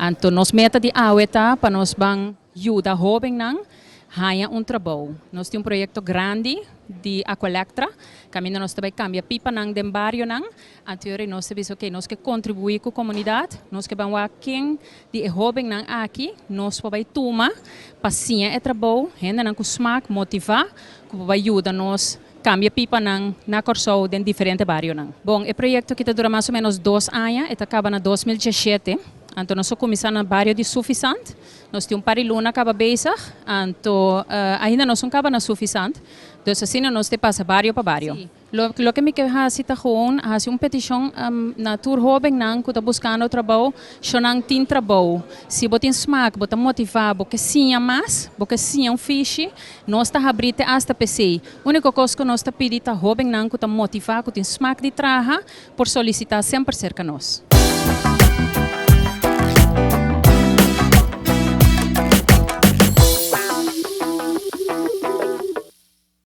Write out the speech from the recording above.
Anto nos meta di awe ta pa nos ban yuda hóbennan haña un trabou. Nos tin un proyekto grandi di Aqualectra, kaminda nos ta bai kambia pipanan den barionan. Anto yori nos ta bisa ok, nos ke kontribuí ku komunidat, nos ke ban wak ken di e hóbennan aki nos por bai tuma pa siña e trabou, hendenan ku smak, motivá, ku por bai yuda nos kambia pipanan na Kòrsou den diferente barionan. Bon, e proyekto aki ta dura mas o ménos 2 aña, e ta kaba na 2017. Anto nos a kuminsá na bario di Suffisant. Nos tin un par di luna kaba bezig, anto ainda nos no kaba na Suffisant. Dus asina nos ta pasa bario pa bario. Loke mi ke hasi ta gewoon hasi un petishon na tur hóbennan ku ta buskando trabou, shonan tin trabou. Si bo tin smak, bo ta motivá, bo ke siña mas, bo ke siña un fishi, nos ta habrí te asta p'esei. Úniko kos ku nos ta pidi ta hóbennan ku ta motivá, ku tin smak di traha, por solisitá semper serka nos.